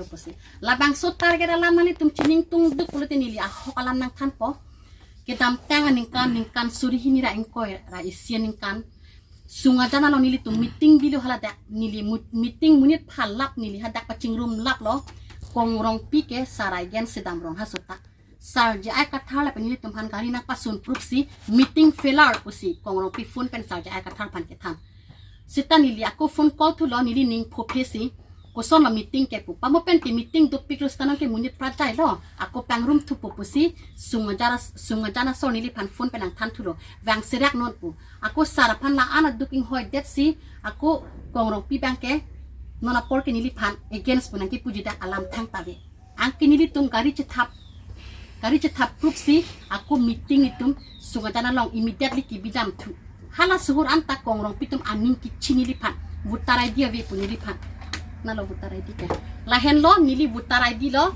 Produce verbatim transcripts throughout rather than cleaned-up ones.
Pusi. Labangso target alam nanglitum chiningtungduk pulote neli ahok alam nangthanpo. Kedamtang aningkan, ningkan suri hini ra ingkoi ra isi aningkan, Sungajan along nelitum meeting bilo, haladak neli mu-, meeting monit phalap, neli hadak pachingrum laplo. Kong Rongpi ke Sar Aigen Sidam Ronghang seta, Sar J I Kathar lapen nelitum aphan gari nangpasun proof si meeting failure pusi Kong Rongpi phone pen Sar J I Kathar aphan kethan. Seta neli ako phone call thulo, neli ning phophesi, kosonlo meeting ke pu. Pamo pen ke meeting dopiklo seta nang ke monit prajailo. Ako pangrum thupo pusi Sungajan as-, Sungajan asor neliphan phone pen nangthan thulo. Vang serak non pu. Ako sar aphan la-an aduk inghoidetsi ako Kong Rongpi abang ke non apor ke neliphan against pu nangkipuji dak alam thangta ave. Anke nelitum gari chethap, gari chethap proof si ako meeting itum Sungajan along immediately kebidam thu. Hala suhur anta Kong Rongpi atum aning kichi neliphan. Voter I D ave pu neliphan. Nalo voter I D ke. Lahenlo neli voter I D lo.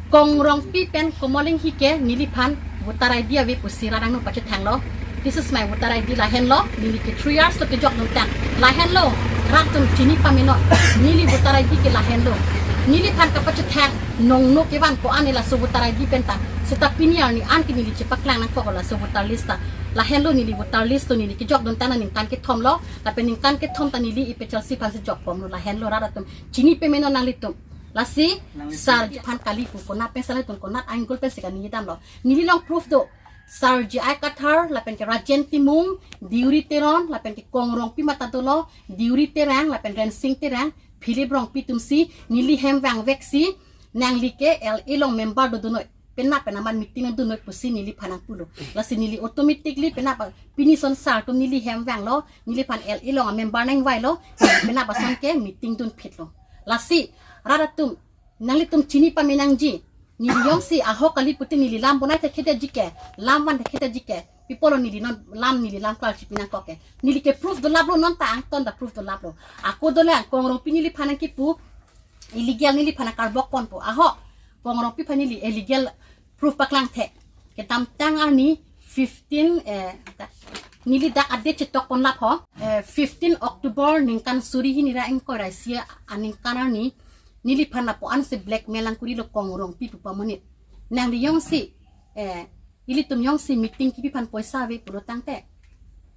Kong Rongpi pen Komolinghi ke neliphan voter I D ave pusi rat angno pachethanglo. This is my voter I D, lahenlo, neli ke three years lo kejok nungtang. Lahenlo, rat atum chini pamelo, neli voter I D ke lahenlo. Neliphan kapachethang, nongno kevan ko-an laso voter I D penta. Seta pini arni an ke neli chepaklang nangkok laso voter list ta. Lahenlo neli voter list lo, neli kejok nungtang aningkan kethom lo, lapen ningkan kethom ta neli APHLC aphansi jokbomlo, lahenlo rat atum. Chini pamelo nanglitum. Lasi, nangli sar sini aphan kali pu konat pen sar atum konat angle pensi kaningje damlo. Neli along proof do. Sar J I Kathar, lapen ke Rajen Timung, Deuri Teron, lapen ke Kong Rongpi mata dolo, Deuri Terang, lapen Rensing Terang, Philip Rongpi atumsi, neli hem vangveksi, nangli ke L A along member dodunoi. Penap pen aman meeting nangdunnoi pusi neliphan nangpulo. Lasi neli automatically penap pini son sar atum neli hem vanglo, neliphan L A along amember nangvailo, penap ason ke meeting dunphitlo. Lasi, rat atum, nanglitum chini pame nangji. Neli jongsi ahok kali pute neli lam bonai thektheji ke, lam van thektheji ke, pi apotlo neli non lam, neli lam klar chipi nangkok ke. Neli ke proof dolaplo, non ta angton ta proof dolaplo. Ako dolang, Kong Rongpi neliphan nangkipu, illegal neliphan nangkarbok ponpo. Ahok, Kong Rongpi aphan neli illegal proof paklang the. Kedamtang arni fifteen, eh, ta-, neli dak a-date chetok ponlap ho. Eh, fifteen October ningkan suri hini ra ingkoi ra isi aningkan arni neliphan lapu-ansi blackmail nangkurilo Kong Rongpi pu pamonit. Nangli jongsi, eh, ilitum jongsi meeting kipi aphan poisa ave pulo tangte,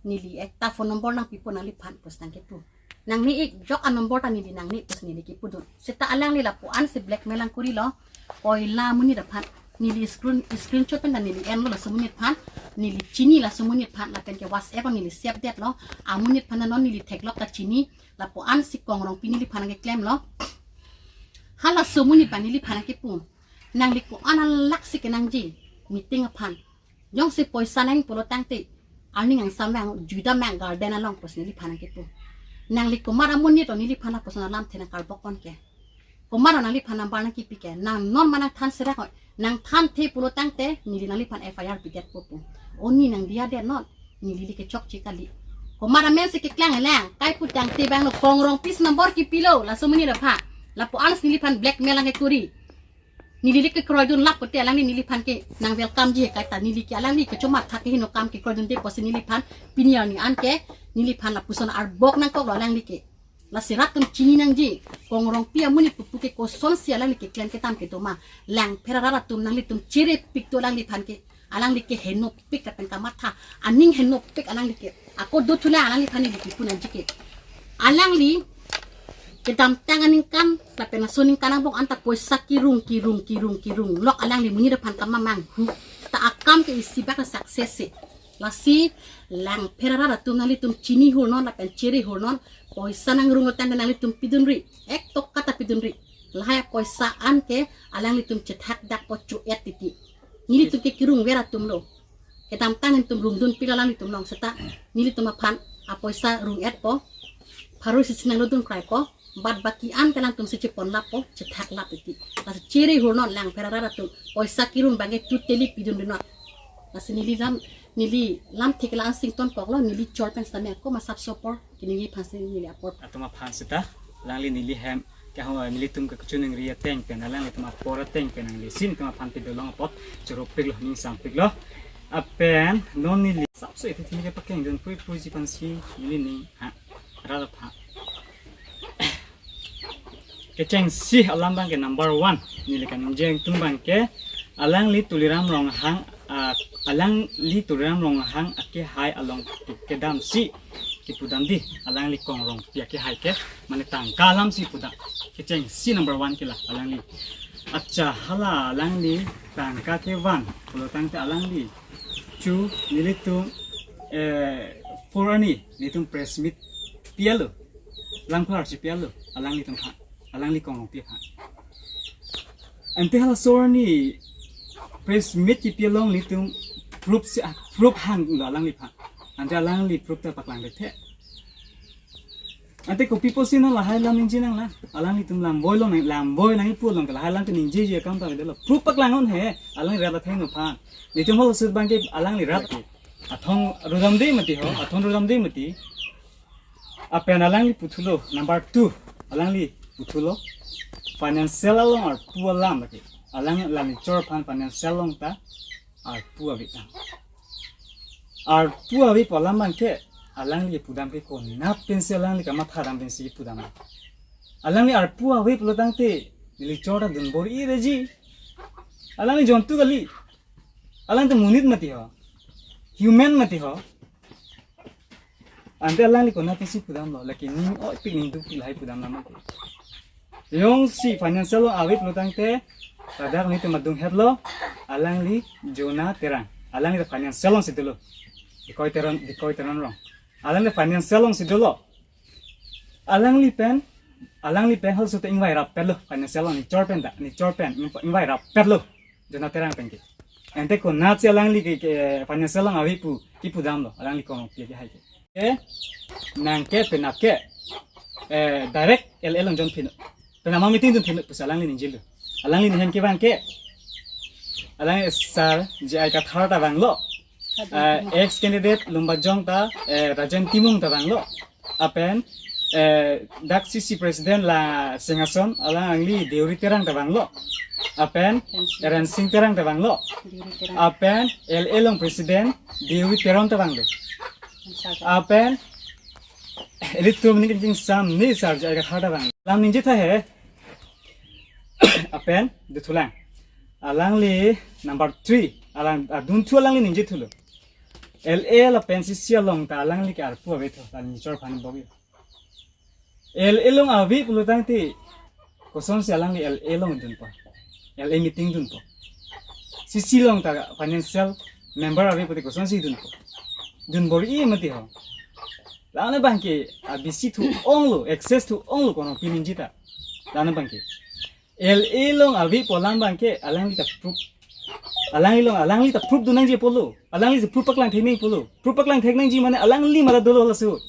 neli ekta phone number nangpipo nangliphan pusi nangkipu. Nangni-ik, jok a-number ta neli nangni pusi neli kipudun. Seta alangli lapu-ansi blackmail nangkurilo. Poila amonit aphan. Neli screen, screenshot pen ta neli enlo laso amonit aphan. Neli chini laso amonit aphan, lapen ke WhatsApp neli save detlo. Amonit aphan non neli theklok ta chini. Lapu-ansi Kong Rongpi neliphan nangkeklemlo. Halaso amonit abang neliphan nangkipu. Nangli ko-an alaksi kenangji meeting aphan. Jongsi poisa nang pulo tangte, arni angsam vang, juida mang garden along pusi neliphan nangkipu. Nangli komat amonit lo neliphan lapuson alamthe nangkarbok pon ke. Komat lo nangliphan number nangkipi ke. Nang non ma nangthan serak oi. Nangthanthe pulo tangte, neli nangliphan F I R pidetpo pu. O ni nangdiyadet non. Neli le kechokche kali. Komat amensi keklang lang. Kai pu tangte abang lo Kong Rongpi's number kipilo. Laso amonit aphan. Lapu-ansi neliphan blackmail nangkekuri. Neli le kekroidunlap pute alangli neliphan ke nang welcomeji, kaita neli ke alangli kechomat thak kehingno akam kekroidunde pusi neliphan pini arni an ke neliphan lapuson arbok nangkoklo alangli ke. Lasi rat atum chini nangji, Kong Rongpi amonit pupu ke kosonsi alangli keklem ketam kedo ma. Langpher arat atum nanglitum cherepik do alangliphan ke. Alangli ke henopik lapen kamatha. Aning henopik alangli ke. Ako dothulang alangliphan neli kipu nangji ke. Alangli kedamtang aningkan, lapen laso aningkan angbong anta poisa kirung, kirung, kirung, kirung. Lok alangli monit aphan kamamang hu. Ta akam ke isi bak success si. Lasi langpher arat atum nanglitum chini hurnon, lapen chere hurnon. Poisa nangrung otan nanglitum pidunri. Ek toka ta pidunri. Lahai poisa an ke alanglitum chethak dakpo chu-et titi. Nelitum ke kirungver atum lo. Kedamtang nelitum rungdunpik alanglitum along seta. Nelitum aphan apoisa rung-etpo. Pharo isi si nanglodun kraipo. Bad baki an ke alangtum si cheponlappo, chethaklap titi. Lasi chere hurnon langpher arat atum. Poisa kirung abang ke totally pidunrinon. Lasi neli lam, neli lamthe ke la-an singtonkoklo, neli chor pen sitame ako masap sopor. Kini neli aphansi neli apor. Atum aphan seta, alangli neli hem, ke ho nelitum ke kachiningri ateng pen, alanglitum apor ateng pen, nanglisi nelitum aphan pidolong apot, choropiklo, ningsangpiklo. Lapen, non neli, sapso iti tini ke pakengdun puipuiji aphansi, neli ning, ha, rat aphan. Kechengsi alam abangke number one, neli kaningje atum abangke, alangli Tuliram Ronghang, ah, alangli Tuliram Ronghang akehai along kedamsi kipudam dei, alangli Kongrongpi akehai ke, mane tangka alamsi pudam. Kechengsi number one ke la alangli. Accha, hala alangli tangka kevan pulo tangte alangli chu nelitum, eh, four arni nelitum press meet pilo, lamklar si pilo, alanglitum aphan, alangli Kongrongpi aphan. Ante halaso arni press meet kipi along nelitum proof si, ah, proof hanglo alangliphan. Ante alangli proof ta paklang det he. Ante kopi pusi non lahai alam ningje nang na. Alanglitum lam boi lo nang, lam boi nangji pu along ke lahai alam ke ningjeji akam ta avedet lo. Proof paklang un he. Alangli rat athengno aphan. Nelitum halaso ahut abangke alangli rat ke. Athong rudam dei mati ho, athong rudam dei mati. Lapen alangli puthulo, number two, alangli puthulo. Financial along arpu alam lake. Alang, alang chor aphan financial along ta arpu ave tang. Arpu ave pu alam abangke, alangli pudam ke konat pensi alangli kamatha dam pensi pudam. Alangli arpu ave pulo tangte, neli chor ta dunbor-i reji. Alangli jontu kali. Alang ta monit mati ho. Human mati ho. Ante alangli konat pensi pudamlo, lake ning oipik ning dukpik lahai pudam nama ke. Jongsi financial along ave pulo tangte, ladak nelitum adung hetlo, alangli Jona Terang. Alangli ta financial alongsi dolo. Dikoi Teron, Dikoi Teron rong. Alangli financial alongsi dolo. Alangli pen, alangli pen halaso ta ingvai rappetlo, financial along neli chor pen ta, neli chor pen, ing-, ingvai rappetlo. Jona Terang pen ke. Ante konatsi alangli ke, ke financial along ave pu, kipudamlo, alangli Kongrongpi akehai ke. Eh, nang ke penap ke, eh, direct L A along jon pino. Penap meeting dun pino pusi alangli ningjelo. Alangli nihem kevan ke. Alangli Sar J I Kathar ta vanglo. Eh, ex candidate Lumbajong ta, eh, Rajen Timung ta vanglo. Lapen, eh, dak C C president la Singhason, alangli Deuri Terang ta vanglo. Lapen, Rensing Terang ta vanglo. Lapen, L A along president Deuri Teron ta vanglo. Lapen, ilitum ni kejingsam ni Sar J I Kathar ta vanglo. Lam ningje tha he. Lapen, dothulang. Alangli number three, alang, ah, dunthu alangli ningjethulo. L A lapen C C along ta alangli ke arpu ave tho, ta neli chor aphan bok-i. L A along ave pulo tangte, kosonsi alangli L A along dunpo. L A meeting dunpo. C C along ta financial member ave pute kosonsi dunpo. Dunbor-i mati ho. La-an abangke, ah, bisi thu-onglo, excess thu-onglo Kongrongpi ningje ta. La-an abangke. L A along ave pu alam abangke, alangli ta proof. Alangli along, alangli ta proof dun nangji pulo. Alangli ta proof paklang thek nangji pulo. Proof paklang thek nangji mane alangli mara dolo halaso.